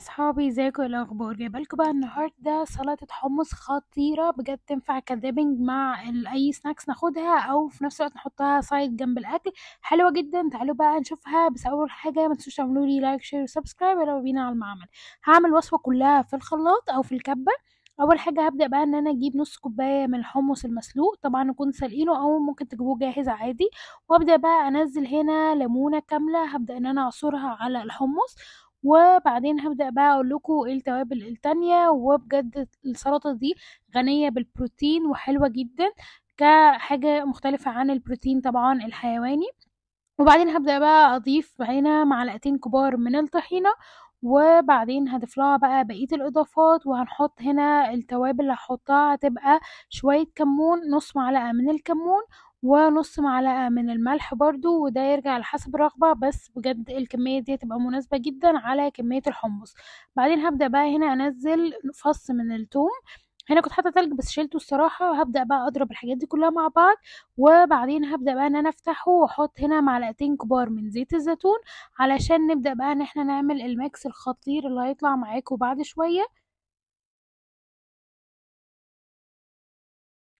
اصحابي، ازيكم؟ ايه الاخبار؟ جايبه لكم بقى النهارده سلطة حمص خطيرة بجد، تنفع ك dipping مع اي snacks ناخدها، او في نفس الوقت نحطها side جنب الاكل. حلوة جدا، تعالوا بقى نشوفها. بس اول حاجة ما تنسوش تعملوا لي like share و subscribe. يلا بينا على المعمل. هعمل وصفه كلها في الخلاط او في الكبه. اول حاجة هبدا بقى ان انا اجيب نص كوباية من الحمص المسلوق، طبعا نكون سالقينه او ممكن تجيبوه جاهز عادي. وابدا بقى انزل هنا ليمونه كاملة، هبدا ان انا اعصرها على الحمص. وبعدين هبدأ بقى اقول لكم ايه التوابل التانية. وبجد السلطة دي غنية بالبروتين وحلوة جدا كحاجة مختلفة عن البروتين طبعا الحيواني. وبعدين هبدأ بقى اضيف هنا معلقتين كبار من الطحينة، وبعدين هضيف لها بقى بقية الاضافات. وهنحط هنا التوابل اللي هحطها، هتبقى شوية كمون، نص معلقة من الكمون ونص معلقة من الملح برضو، وده يرجع على حسب الرغبة، بس بجد الكمية دي هتبقى مناسبة جدا على كمية الحمص. بعدين هبدأ بقى هنا انزل فص من التوم، هنا كنت حاطه تلج بس شيلته الصراحة. وهبدأ بقى اضرب الحاجات دي كلها مع بعض. وبعدين هبدأ بقى ان انا افتحه واحط هنا معلقتين كبار من زيت الزيتون، علشان نبدأ بقى ان احنا نعمل ال mix الخطير اللي هيطلع معاكم بعد شوية.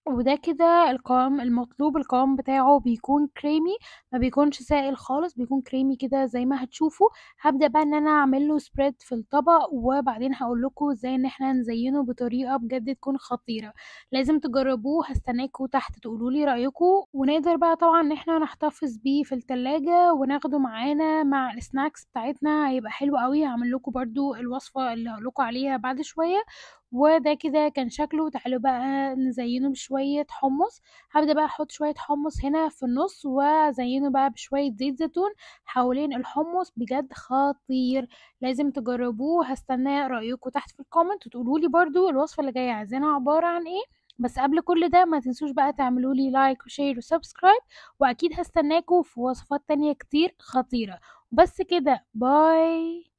وده كده القوام المطلوب، القوام بتاعه بيكون كريمي، ما بيكونش سائل خالص، بيكون كريمي كده زي ما هتشوفوا. هبدأ بقى ان انا اعمل له spread في الطبق، وبعدين هقول لكم ازاي ان احنا نزينه بطريقة بجد تكون خطيرة، لازم تجربوه. هستناكم تحت تقولوا لي رأيكم. ونقدر بقى طبعا ان احنا نحتفظ بيه في التلاجة وناخده معانا مع ال snacks بتاعتنا، هيبقى حلو قوي. هعمل لكم برضو الوصفة اللي هقول لكم عليها بعد شوية. وده كده كان شكله. تعالوا بقى نزينه بشوية حمص. هبدأ بقى احط شوية حمص هنا في النص، وازينه بقى بشوية زيت زيتون حوالين الحمص. بجد خطير، لازم تجربوه. هستنى رأيكم تحت في ال comment، وتقولوا لي برضو الوصفة اللي جاية عايزينها عبارة عن ايه. بس قبل كل ده ما تنسوش بقى تعملوا لي like و share و subscribe، واكيد هستناكم في وصفات تانية كتير خطيرة. بس كده، bye.